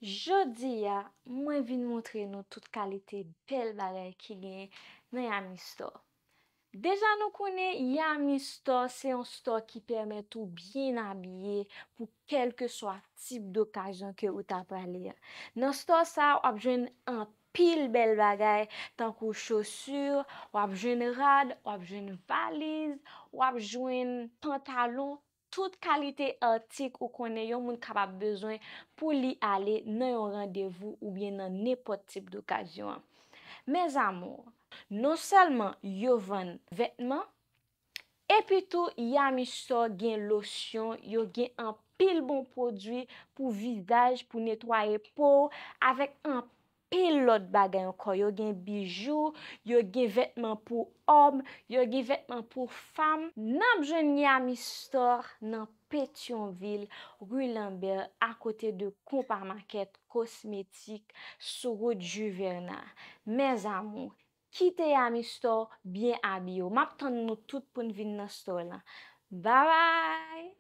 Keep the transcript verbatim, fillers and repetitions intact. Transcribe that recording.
Jodi a, mwen vin montre nou tout kalite bèl bagay ki genyen nan Yami Store. Deja nou konnen Yami Store se yon store ki pèmèt ou byen abiye pou kèlkeswa tip dokazyon ke ou ta prale a. Nan store sa, w ap jwenn anpil bèl bagay, tankou chosi, w ap jwenn rad, w ap jwenn valiz, w ap jwenn pantalon, tout kalite atik ou konnen yon moun kapab bezwen pou li ale nan yon randevou oubyen nan nenpòt tip dokazyon an. Mes amours, non sèlman yo vann vètman, epi tou Yami Store gen losyon, yo gen anpil bon pwodui pou vizaj, pou netwaye po w, avèk anpil lòt bagay ankò. Yo gen bijou, yo gen vètman pou òm, yo gen vètman pou fanm. N ap jwenn Yami Store nan Petyonvil, ri Lanbè, akote de Konpa Makèt Kosmetik, sou wout Juverna. Mes amours, kite Yami Store byen abiye w. M ap tann nou tout pou n vin nan store lan. Babay!